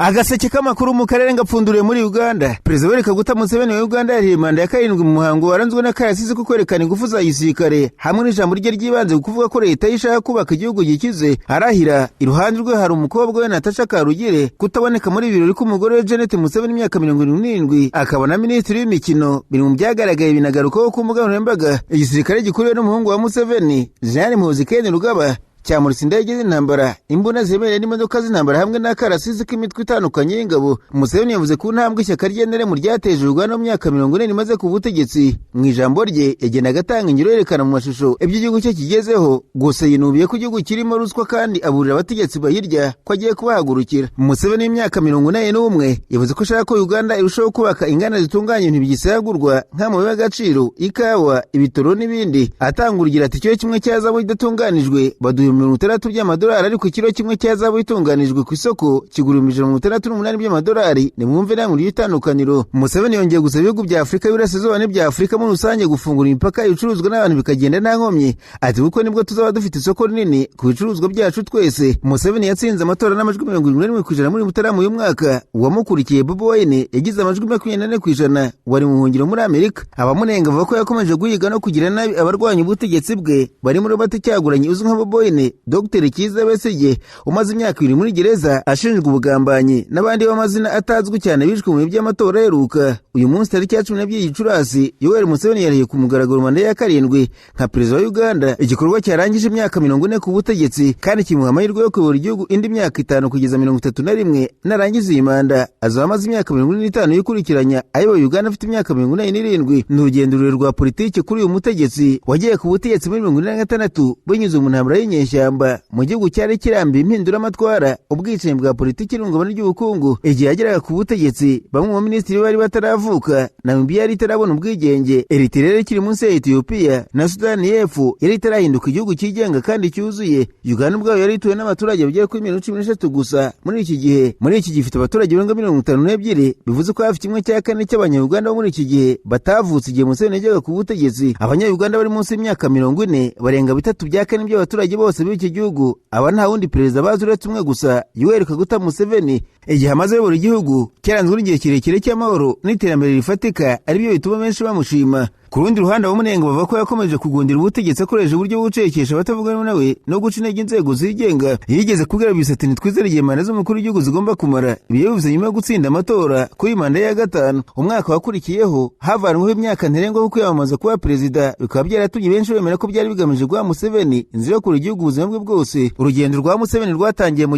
Agaseke k'amakuru mu karere ngapfunduriye muri Uganda. Perezida Yoweri Kaguta Museveni wa Uganda yariye manda ya karindwi mu muhango waranzwe n'akarasisi ko kwerekana ingufu za gisirikare hamwe n'ijambo rye ry'ibanze ku kuvuga ko leta ye ishaka kubaka igihugu gikize. Arahira iruhande rwe hari umukobwa we Natasha Karugire. Kutaboneka muri ibi birori k'umugore we Janet Museveni, imyaka 77, akaba na minisitiri w'imikino, biri mu byagaragaye binagarukaho ku mbuga nkoranyambaga. Igisirikare gikuriwe n'umuhungu wa Museveni, Jean Muhoozi Kainerugaba, cyamuritse indege z'intambara, imbunda zemereye n'imodoka z'intambara hamwe n'akarasisi k'imitwe itandukanye y'ingabo. Museveni yavuze ku ntambwe ishyaka rye NRM ryateje Uganda mu myaka 40 rimaze ku butegetsi. Mu ijambo rye yagendaga atanga ingero yerekana mu mashusho ibyo igihugu cye kigezeho, gusa yinubiye ko igihugu kirimo ruswa kandi aburira abategetsi bayirya ko agiye kubahagurukira. Museveni w'imyaka 81 yavuze ko ashaka ko Uganda irushaho kubaka inganda zitunganya ibintu bigisagurwa nk'amabuye y'agaciro, ikawa, ibitoro n'ibindi. Atanga urugero ati: "Ikiro kimwe cya zahabu idatunganijwe baduha 60 by'amadolari, ariko ikiro kimwe cya zahabu itunganijwe ku isoko kigura 168 by'amadolari. Nimwumve namwe iryo itandukaniro." Museveni yongeye gusaba ibihugu bya Afurika y'Iburasirazuba n'ibya Afurika muri rusange gufungura imipaka, ibicuruzwa n'abantu bikagenda nta nkomyi. Ati: "Kuko nibwo tuzaba dufite isoko rinini ku bicuruzwa byacu twese." Museveni yatsinze amatora n'amajwi 71% muri Mutarama uyu mwaka. Uwamukurikiye Bobi Wine yagize amajwi 24%, wari mu buhungiro muri Amerika. Abamunenga bavuga ko yakomeje guhiga no kugira nabi abarwanya ubutegetsi bwe barimo Robert Kyagulanyi uzwi nka Bobi Wine, Dr Kizza Besigye umaze imyaka 2 muri gereza ashinjwa ubugambanyi, n'abandi b'amazina atazwi cyane bishwe mu bihe by'amatora aheruka. Uyu munsi tariki ya 12 Gicurasi, Yoweri Museveni yarahiye ku mugaragaro manda ya karindwi nka perezida wa Uganda, igikorwa cyarangije imyaka 40 ku butegetsi kandi kimuha amahirwe yo kuyobora igihugu indi myaka 5 kugeza 31. Narangiza iyi manda azaba amaze imyaka 45 yikurikiranya ayoboye Uganda afite imyaka 87. Ni urugendo rurerure rwa politiki kuri uyu mutegetsi wagiye ku butegetsi muri 46 binyuze mu ntambara y'inyeshyamba mu gihugu cyari kirambiye impinduramatwara, ubwicanyi bwa politiki n'ihungabana ry'ubukungu. Igihe yageraga ku butegetsi, bamwe mu baminisitiri bari bataravuka, Namibia yari itarabona ubwigenge, Eritrea yari ikiri munsi ya Ethiopia, na Sudani y'Epfo yari itarahinduka igihugu cyigenga kandi cyuzuye. Uganda ubwayo yari ituwe n'abaturage bagera kuri miliyoni 13 gusa muri iki gihe. Muri iki gihe ifite abaturage barenga 52, bivuze ko hafi 1/4 cy'Abanyayuganda bo muri iki gihe batavutse igihe Museveni yajyaga ku butegetsi. Abanyayuganda bari munsi y'imyaka 40 barenga 3/4 by'abaturage bose b'iki gihugu. Aba nta wundi perezida bazi uretse umwe gusa, Yoweri Kaguta Museveni. Igihe amaze ayobora igihugu cyaranzwe n'igihe kirekire cy'amahoro n'iterambere rifatika, aribyo bituma benshi bamushima. Ku rundi ruhande, abamunenga bavuga ko yakomeje kugundira ubutegetsi akoresheje uburyo bwo gucecekesha abatavuga rumwe nawe no guca intege inzego zigenga. Yigeze kubwira BBC ati: "Ntitwizere igihe manda z'umukuru w'igihugu zigomba kumara." Ibi yabivuze nyuma yo gutsinda amatora kuri manda ye ya gatanu. Umwaka wakurikiyeho havanweho imyaka ntarengwa yo kwiyamamaza kuba perezida, bikaba byaratumye benshi bemera ko byari bigamije guha Museveni inzira yo kura igihugu ubuzima bwe bwose. Urugendo rwa Museveni rwatangiye mu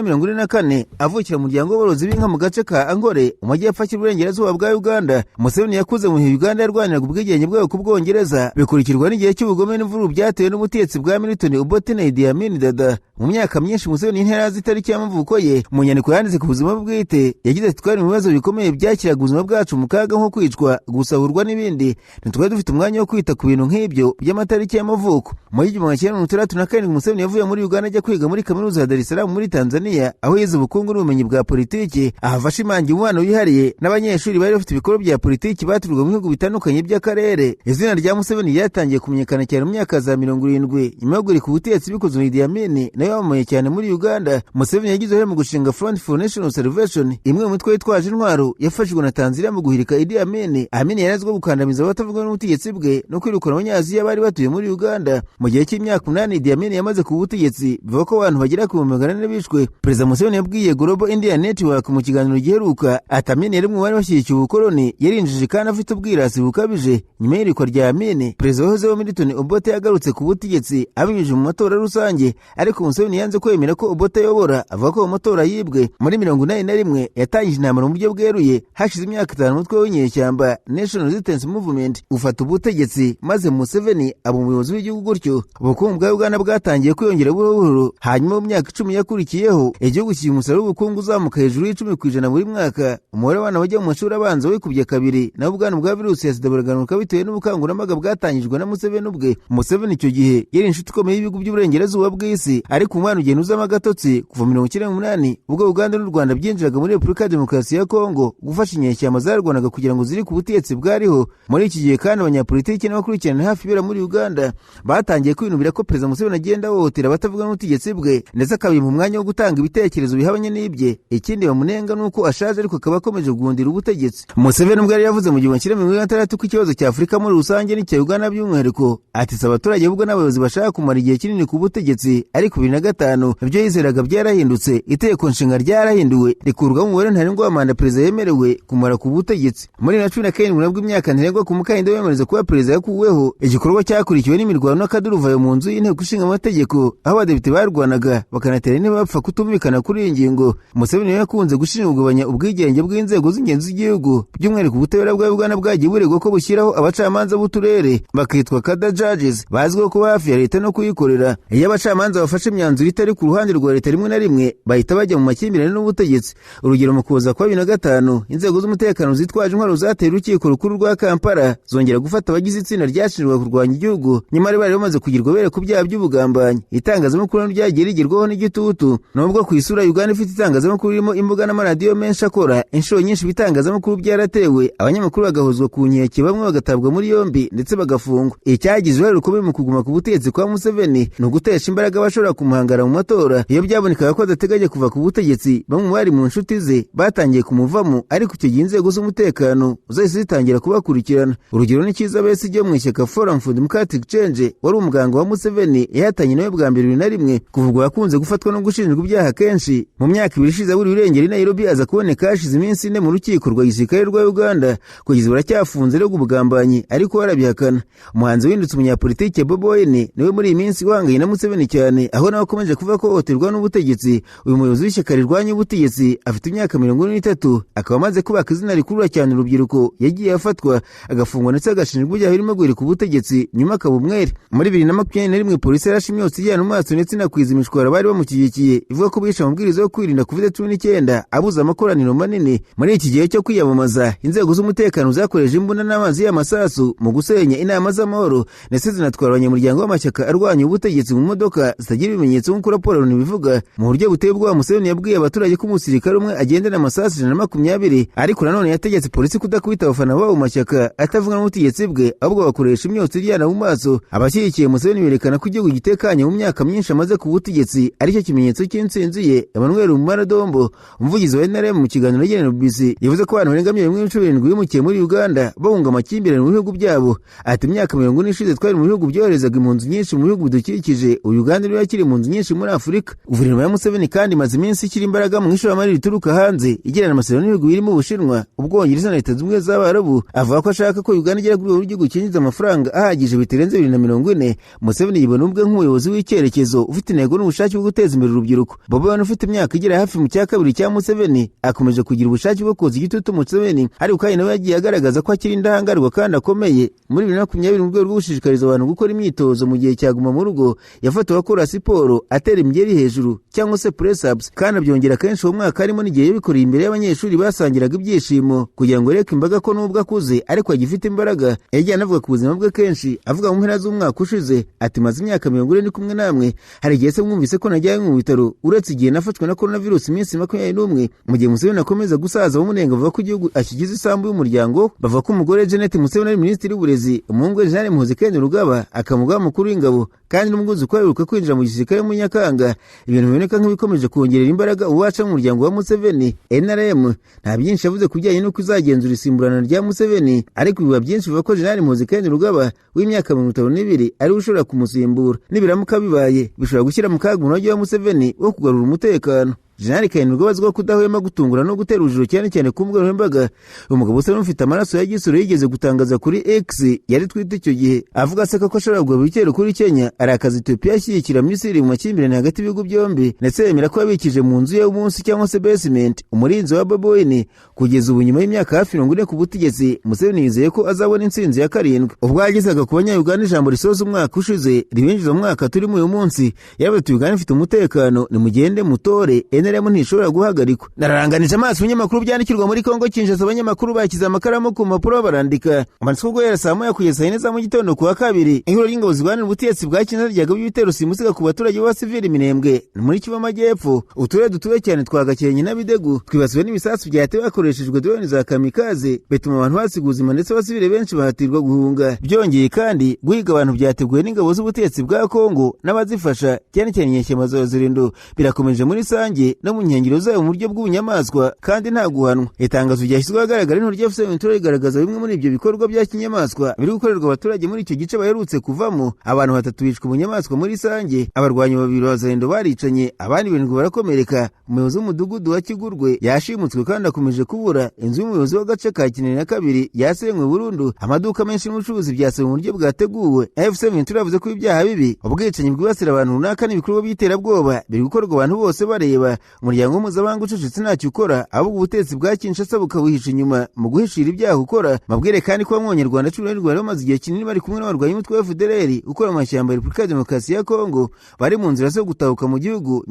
1944, avukira mu muryango w'aborozi b'inka mu gace ka Ankole mu majyepfo ashyira uburengerazuba bwa Uganda. Museveni yakuze mu gihe Uganda yarwaniraga ubwigenge bwayo ku Bwongereza, bikurikirwa n'igihe cy'ubugome n'imvururu byatewe n'ubutegetsi bwa Milton Obote na Idi Amin Dada. Mu myaka myinshi Museveni ntiyari itariki y'amavuko ye. Mu nyandiko yanditse ku buzima bwite yagize ati: "Twari mu bibazo bikomeye byashyiraga ubuzima bwacu mu kaga, nko kwicwa, gusahurwa n'ibindi. Ntitwari dufite umwanya wo kwita ku bintu nk'ibyo by'amatariki y'amavuko." Muri 1967 Museveni yavuye muri Uganda ajya kwiga muri kaminuza ya Dar es Salaam muri Tanzania, aho yize ubukungu n'ubumenyi bwa politiki. Ahava ashimangira umubano wihariye n'abanyeshuri bari bafite ibikorwa bya politiki baturuka mu bihugu bitandukanye by'akarere. Izina rya Museveni ryatangiye kumenyekana cyane mu myaka za 70 nyuma yo guhirika ubutegetsi bikozwe na Idi Amin, nawe wamamaye cyane muri Uganda. Museveni yagize uruhare mu gushinga Front for National Salvation, imwe mu mitwe yitwaje intwaro yafashijwe na Tanzania mu guhirika Idi Amin. Amin yari azwiho gukandamiza abatavuga n'ubutegetsi bwe no kwirukana Abanyaziya bari batuye muri Uganda. Mu gihe cy'imyaka 8 Idi Amin yamaze ku butegetsi, bivuga ko abantu bagera ku 400,000 bishwe. Perezida Museveni yabwiye Global India Network mu kiganiro giheruka ati: "Amin yari mu bari bashyigikiye ubukoloni, yarinjije kandi afite ubwirasi bukabije." Nyuma y'irikwa rya Amin, perezida wahozeho Milton Obote yagarutse ku butegetsi abinyujije mu matora rusange, ariko Museveni yanze kwemera ko Obote ayobora, avuga ko ayo matora yibwe. Muri 81 yatangije intambara mu buryo bweruye. Hashize imyaka 5 umutwe w'inyeshyamba National Resistance Movement ufata ubutegetsi, maze Museveni aba umuyobozi w'igihugu gutyo. Ubukungu bwa Uganda bwatangiye kwiyongera buhoro buhoro, hanyuma mu myaka 10 yakurikiyeho igihugu kigira umusaruro w'ubukungu uzamuka hejuru y'10% buri mwaka. Umubare w'abana bajya mu mashuri abanza wikubye kabiri, naho ubwandu bwa virusi ya sida buragabanuka bitewe bitewe n'ubukangurambaga bwatangijwe na Museveni ubwe. Museveni icyo gihe yari inshuti ikomeye y'ibihugu by'uburengerazuba bw'isi, ariko umwana ugenda uzamo agatotsi kuva 1998 ubwo Uganda n'u Rwanda byinjiraga muri Repubulika ya Demokarasi ya Kongo gufasha inyeshyamba zarwanaga kugira ngo ziri ku butegetsi bwariho. Muri iki gihe kandi abanyapolitiki n'abakurikirana hafi ibera muri Uganda batangiye kwinubira ko Perezida Museveni agenda ahohotera abatavuga n'ubutegetsi bwe, ndetse akabima umwanya wo gutanga ibitekerezo bihabanye n'ibye. Ikindi bamunenga ni uko ashaje ariko akaba akomeje kugundira ubutegetsi. Museveni ubwo yari yavuze mu 1960 ko ikibazo cya Afurika muri rusange n'icya Uganda by'umwihariko, ati si abaturage ahubwo n'abayobozi bashaka kumara igihe kinini ku butegetsi. Ariko 2005 ibyo yizeraga byarahindutse, itegeko nshinga ryarahinduwe rikurwamo umubare ntarengwa wa manda perezida yemerewe kumara ku butegetsi. Muri 2017 nabwo imyaka ntarengwa ku mukandida wemereza kuba perezida yakuweho, igikorwa cyakurikiwe n'imirwano n'akaduruvayo mu nzu y'inteko ishinga amategeko, aho abadepite barwanaga bakanatera intebe bapfa kutumvikana kuri iyi ngingo. Museveni niwe yakunze gushinjwa kugabanya ubwigenge bw'inzego z'ingenzi z'igihugu, by'umwihariko ubutabera bwa Uganda bwagiye buregwa ko bushyiraho abacamanza b'uturere bakitwa cadre judges, bazwiho kuba hafi ya leta no kuyikorera. Iyo abacamanza bafashe imyanzuro itari ku ruhande rwa leta, rimwe na rimwe bahita bajya mu makimbirane n'ubutegetsi. Urugero, mu kuza kwa 2005 inzego z'umutekano zitwaje intwaro zateye urukiko rukuru rwa Kampala, zongera gufata abagize itsinda ryashinjwaga kurwanya igihugu, nyamara bari bamaze kugirwa bere ku byaha by'ubugambanyi. Itangazamakuru ryagiye rigerwaho n'igitutu. Nubwo ku isura Uganda ifite itangazamakuru ririmo imbuga n'amaradiyo menshi akora, inshuro nyinshi ibitangazamakuru byaratewe, abanyamakuru bagahozwa ku nkeke, bamwe bagatabwa muri yombi ndetse bagafungwa. Icyagize uruhare rukomeye mu kuguma ku butegetsi kwa Museveni ni ugutesha imbaraga abashobora kumuhangara mu matora. Iyo byabonekaga ko adateganya kuva ku butegetsi, bamwe mu bari mu nshuti ze batangiye kumuvamo, ariko icyo gihe inzego z'umutekano zahise zitangira kubakurikirana. Urugero ni Kizza Besigye mu ishyaka Forum for Democratic Change, wari umuganga wa Museveni, yahatanye nawe bwa mbere 2001. Kuva ubwo yakunze gufatwa no gushinjwa ibyaha kenshi. Mu myaka 2 ishize aburiwe irengero i Nairobi, aza kuboneka hashize iminsi 4 mu rukiko rwa gisirikare rwa Uganda. Kugeza ubu aracyafunze aregwa ubugambanyi, ariko we arabihakana. Umuhanzi wahindutse umunyapolitike Bobi Wine niwe muri iyi minsi uhanganye na Museveni cyane, aho nawe akomeje kuvuga ko ahohoterwa n'ubutegetsi. Uyu muyobozi w'ishyaka rirwanya ubutegetsi afite imyaka 43, akaba amaze kubaka izina rikurura cyane urubyiruko. Yagiye afatwa, agafungwa ndetse agashinjwa ibyaha birimo guhirika ubutegetsi, nyuma akaba umwere. Muri 2021 polisi yarashe imyotsi ijyana mu maso ndetse inakwiza imishwaro bari bamushyigikiye, ivuga ko bishe amabwiriza yo kwirinda COVID-19 abuza amakoraniro manini. Muri iki gihe cyo kwiyamamaza, inzego z'umutekano zakoresheje imbunda n'amazi y'amasasu mu gusenya inama z'amahoro, ndetse zinatwara abanyamuryango b'amashyaka arwanya ubutegetsi mu modoka zitagira ibimenyetso, nk'uko raporo bivuga. Mu buryo buteye ubwoba, Museveni yabwiye abaturage ko umusirikare umwe agendana amasasu 120, ariko nanone yategetse polisi kudakubita abafana babo mu mashyaka atavuga n'ubutegetsi bwe, ahubwo bakoresha imyotsi iryana mu maso. Abashyigikiye Museveni berekana ko igihugu gitekanye mu myaka myinshi amaze ku butegetsi, aricyo kimenyetso cy'intsinzi ye. Emmanuel Maradombo, umuvugizi wa NRM, mu kiganiro yagiranye na BBC yavuze ko abantu barenga 1.7 miliyoni bimukiye muri Uganda bahunga amakimbirane mu bihugu byabo. Ati imyaka 40 ishize twari mu bihugu byoherezaga impunzi nyinshi mu bihugu bidukikije, ubu Uganda niyo yakiri impunzi nyinshi muri Afurika. Guverinoma ya Museveni kandi imaze iminsi ishyira imbaraga mu ishoramari rituruka hanze, igirana amasezerano n'ibihugu birimo Ubushinwa, Ubwongereza na Leta Zunze Ubumwe z'Abarabu. Avuga ko ashaka ko Uganda igera ku rwego rw'igihugu cyinjiza amafaranga ahagije bitarenze 2040. Museveni yibona ubwe nk'umuyobozi w'icyerekezo ufite intego n'ubushake bwo guteza imbere urubyiruko. Bobi Wine ufite imyaka igera hafi mu cya kabiri cya Museveni akomeje kugira ubushake bwo kotsa igitutu Museveni, ariko kandi nawe yagiye agaragaza ko akiri indahangarwa kandi akomeye. Muri 2020, mu rwego rwo gushishikariza abantu gukora imyitozo mu gihe cya guma mu rugo, yafatiwe akora siporo atera imigeri hejuru cyangwa se press ups, kandi abyongera kenshi uwo mwaka, harimo n'igihe yabikoreye imbere y'abanyeshuri basangiraga ibyishimo, kugira ngo yereke imbaga ko nubwo akuze ariko agifite imbaraga. Yagiye anavuga ku buzima bwe kenshi, avuga mu mpera z'umwaka ushize ati maze imyaka 40 ndi kumwe namwe, hari igihe se mwumvise ko najyanywe mu bitaro, uretse igihe nafashwe na coronavirus iminsi 21? Mu gihe Museveni akomeza gusaza, bamunenga bavuga ko igihugu akigize isambu y'umuryango. Bavuga ko umugore Janet Museveni ari minisitiri w'uburezi, umuhungu we Jenerali Muhoozi Kainerugaba akaba umugaba mukuru w'ingabo, kandi n'umwuzukuru aheruka kwinjira mu gisirikare mu Nyakanga, ibintu biboneka nk'ibikomeje kongerera imbaraga ububasha mu muryango wa Museveni. NRM nta byinshi yavuze ku bijyanye n'uko izagenzura isimburana rya Museveni, ariko ibiba byinshi bivuga ko Jenerali Muhoozi Kainerugaba w'imyaka 52 ariwe ushobora kumusimbura. Nibiramuka bibaye, bishobora gushyira mu kaga umurage wa Museveni wo kugarura umutekano. Jenerali Kainerugaba azwiho kudahwema gutungura no gutera urujijo, cyane cyane ku mbuga nkoranyambaga. Umugabo usa n'ufite amaraso ya gisoro yigeze gutangaza kuri X, yari Twitter icyo gihe, avuga aseka ko ashobora kugaba ibitero kuri Kenya, arakaza Ethiopia ashyigikira Misiri mu makimbirane hagati y'ibihugu byombi, ndetse yemera ko yabikije mu nzu ye munsi cyangwa se basement umurinzi wa Bobi Wine. Kugeza ubu, nyuma y'imyaka hafi 40 ku butegetsi, Museveni yizeye ko azabona intsinzi ya karindwi. Ubwo yagezaga ku banyayuganda ijambo risoza umwaka ushize ribinjiza mu mwaka turimo uyu munsi, yaravuze ati Uganda ifite umutekano, nimugende mutore. FNLM ntishobora guhagarikwa. Nararanganije amaso ibinyamakuru byandikirwa muri Kongo Kinshasa, abanyamakuru bashyize amakaramu ku mpapuro barandika. Amatsiko guhera saa 1 kugeza saa 4 za mu gitondo ku wa kabiri, ihuriro ry'ingabo zirwanira ubutegetsi bwa Kinshasa ryagabye ibitero simusiga ku baturage b'abasivili Minembwe muri Kivu Amajyepfo. Uturere dutuwe cyane twa Gakenke na Bidegu twibasiwe n'ibisasu byatewe hakoreshejwe drone za kamikaze, bituma abantu basiga ubuzima ndetse abasivili benshi bahatirwa guhunga. Byongeye kandi guhiga abantu byateguwe n'ingabo z'ubutegetsi bwa Kongo n'abazifasha, cyane cyane inyeshyamba za Zirindo, birakomeje muri Sange no mu nkengero zayo mu buryo bw'ubunyamaswa kandi nta guhanwa. Itangazo ryashyizwe ahagaragara n'ihuriro rya AFC/M23 rigaragaza bimwe muri ibyo bikorwa bya kinyamaswa biri gukorerwa abaturage muri icyo gice baherutse kuvamo. Abantu 3 bishwe bunyamaswa muri Sange, abarwanyi 2 ba Zirindo baricanye, abandi 7 barakomereka. Umuyobozi w'umudugudu wa Kigurwe yashimutswe kandi akomeje kubura. Inzu y'umuyobozi w'agace ka Kinani na 2 yasenywe burundu. Amaduka menshi n'ubucuruzi byasenywe mu buryo bwateguwe. AFC/M23 yavuze ko ibyaha bibi, ubwicanyi bwibasira abantu runaka n'ibikorwa by'iterabwoba biri gukorwa abantu bose bareba. Umuryango mpuzamahanga ucecetse ntacyo ukora, ahubwo ubutegetsi bwa Kinshasa bukabuhisha inyuma mu guhishira ibyaha ukora. Mabwire kandi ko abanyarwanda 10 bari bamaze igihe kinini bari kumwe n'abarwanyi b'umutwe wa FDLR ukora mu mashyamba ya Repubulika ya Demokarasi ya Kongo, bari mu nzira zo gutahuka mu gihugu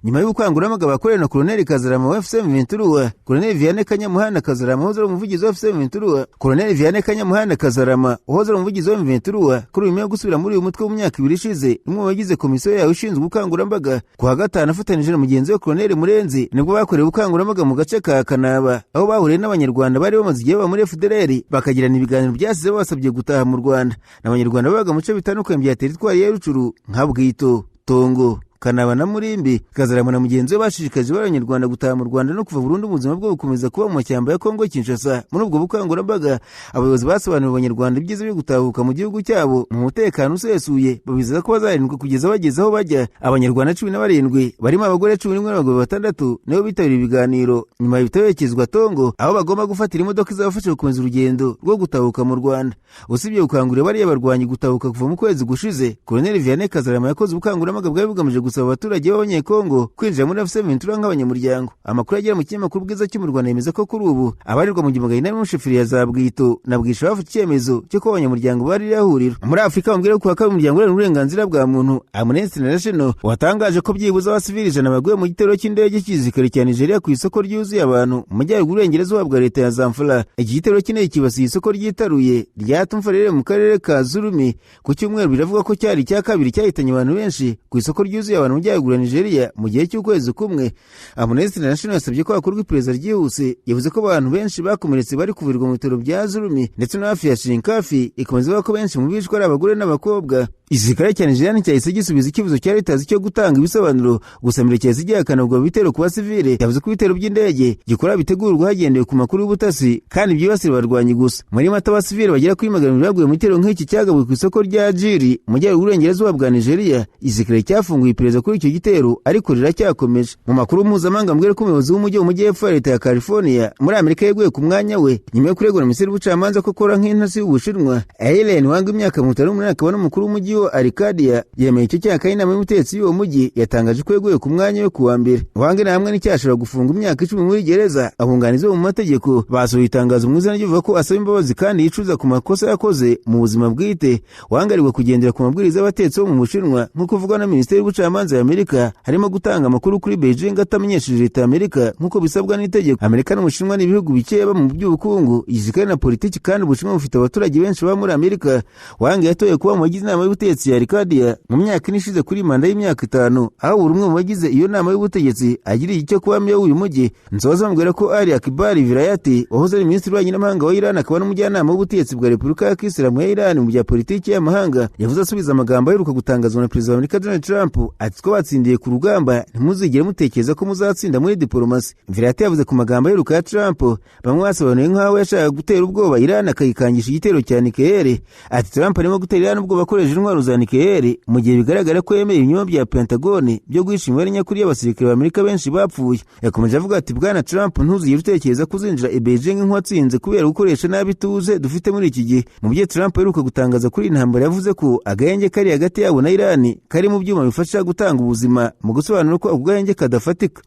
nyuma y'ubukangurambaga bakorewe na Colonel Kazarama wa AFC/M23, Colonel Vianney Kanyamuhanda Kazarama wahoze ari umuvugizi wa AFC/M23, Colonel Vianney Kanyamuhanda Kazarama wahoze ari umuvugizi wa M23, kuri uyu gusubira muri uyu mutwe mu myaka 2 ishize, umwe mu bagize komisiyo yawe ishinzwe ubukangurambaga. Ku wa gatanu afatanije na mugenzi we Colonel Murenzi nibwo bakorewe ubukangurambaga mu gace ka Kanaba, aho bahuriye n'abanyarwanda bari bamaze igihe baba muri FDLR, bakagirana ibiganiro byasize babasabye gutaha mu Rwanda. N'abanyarwanda babaga mu bice bitandukanye bya teritwari ya Rucuru nka Bwito, Tongo, Kanaba na Murimbi. Kazarama na mugenzi we bashishikaje abanyarwanda gutaha mu Rwanda no kuva burundu mu buzima bwo gukomeza kuba mu mashyamba ya Kongo Kinshasa. Muri ubwo bukangurambaga abayobozi basobanuriye abanyarwanda ibyiza byo gutahuka mu gihugu cyabo mu mutekano usesuye, babizeza ko bazarindwa kugeza bageze aho bajya. Abanyarwanda 17 barimo abagore 11 n'abagabo 6 nibo bitabiriye ibiganiro. Nyuma biterekezwa Tongo, aho bagomba gufatira imodoka izabafasha gukomeza urugendo rwo gutahuka mu Rwanda. Usibye gukangurira bariya barwanyi gutahuka kuva mu kwezi gushize, Colonel Vianney Kazarama yakoze ubukangurambaga bwari bugamije gusaba abaturage b'abanyekongo kwinjira muri AFC/M23 nk'abanyamuryango. Amakuru agera mu kinyamakuru Bwiza cyo mu Rwanda yemeza ko kuri ubu abarirwa mu 400 n'umushoferi za Bwito na Bwisha bafite icyemezo cyo kuba abanyamuryango bari huriro. Muri Afurika bambwira ko kuwa umuryango uharanira uburenganzira bwa muntu Amnesty International watangaje ko byibuze abasivili 100 baguye mu gitero cy'indege cy'igisirikare cya Nigeria ku isoko ryuzuye abantu mu majyaruguru y'uburengerazuba bwa leta ya Zamfara. Iki gitero cy'indege kibasiye isoko ryitaruye rya Tumfarere mu karere ka Zurumi ku cyumweru, biravuga ko cyari icya kabiri cyahitanye abantu benshi ku isoko ryuzuye abantu mu majyaruguru ya Nigeria mu gihe cy'ukwezi kumwe. Amnesty International yasabye ko hakorwa iperereza ryihuse. Yavuze ko abantu benshi bakomeretse bari kuvurirwa mu bitaro bya Zurumi ndetse no hafi ya Shinkafi. Ikomeza ivuga ko benshi mu bishwe ari abagore n'abakobwa. Igisirikare cya Nigeria nticyahise gisubiza icyifuzo cya leta cyo gutanga ibisobanuro, gusa mbere cyahise gihakana ubwo bitero ku basivile. Yavuze ko ibitero by'indege gikora bitegurwa hagendewe ku makuru y'ubutasi kandi byibasira abarwanyi gusa. Muri Mata abasivile bagera kuri 200 baguye mu gitero nk'iki cyagabwe ku isoko rya Jiri mu majyaruguru y'uburengerazuba bwa Nigeria. Igisirikare cyafunguye iperereza kuri icyo gitero ariko riracyakomeje. Mu makuru mpuzamahanga mbwira ko umuyobozi w'umujyi wo mu majyepfo ya leta ya California muri Amerika yeguye ku mwanya we nyuma yo kuregwa na minisitiri w'ubucamanza ko akora nk'intasi y'Ubushinwa. Eileen Wang imyaka 58 akaba n'umukuru w'umujyi wa Arcadia yemeye icyo cyaha kandi inama y'ubutegetsi y'uwo mujyi yatangaje ko yeguye ku mwanya we kuwa mbere. Wang na hamwe n'icyashobora gufunga imyaka 10 muri gereza. Abunganizi bo mu mategeko basohoye itangazo mu izina rivuga ko asaba imbabazi kandi yicuza ku makosa yakoze mu buzima bwite. Wang aregwa kugendera ku mabwiriza y'abatetsi bo mu Bushinwa nk'uko bivugwa na minisiteri y'ubucamanza ya Amerika, harimo gutanga amakuru kuri Beijing atamenyesheje leta ya Amerika nk'uko bisabwa n'itegeko. Amerika n'Ubushinwa ni ibihugu bikeba mu by'ubukungu, igisirikare na politiki, kandi Ubushinwa bufite abaturage benshi baba muri Amerika. Wang yatoye kuba mu bagize inama y'ubutegetsi ya Arcadia mu myaka 4 ishize kuri manda y'imyaka 5, aho buri umwe mu bagize iyo nama y'ubutegetsi agiriye icyo kuba meya w'uyu mujyi. Nsoza mubwira ko Ali Akbar Vilayati wahoze ari minisitiri w'ububanyi n'amahanga wa Iran akaba n'umujyanama w'ubutegetsi bwa Repubulika ya Kisilamu ya Iran mu bya politiki y'amahanga, yavuze asubiza amagambo aheruka gutangazwa na Perezida wa Amerika Donald Trump ati ko batsindiye ku rugamba ntimuzigere mutekereza ko muzatsinda muri diplomasi. Vilayati yavuze ku magambo aheruka ya Trump bamwe basobanuye nk'aho yashakaga gutera ubwoba Iran akayikangisha igitero cya nucleaire. Ati Trump arimo gutera Iran ubwoba akoresheje intwaro za nucleaire mu gihe bigaragara ko yemeye ibinyoma bya Pentagon byo guhisha imibare nyakuri y'abasirikare ba Amerika benshi bapfuye. Yakomeje avuga ati Bwana Trump ntuzigere utekereza ko uzinjira i Beijing nk'uwatsinze kubera gukoresha nabi tuze dufite muri iki gihe. Mu byo Trump aheruka gutangaza kuri intambara yavuze ko agahenge kari hagati yabo na Iran kari mu byuma bifasha gutanga ubuzima, mu gusobanura ko ako gahenge kadafatika.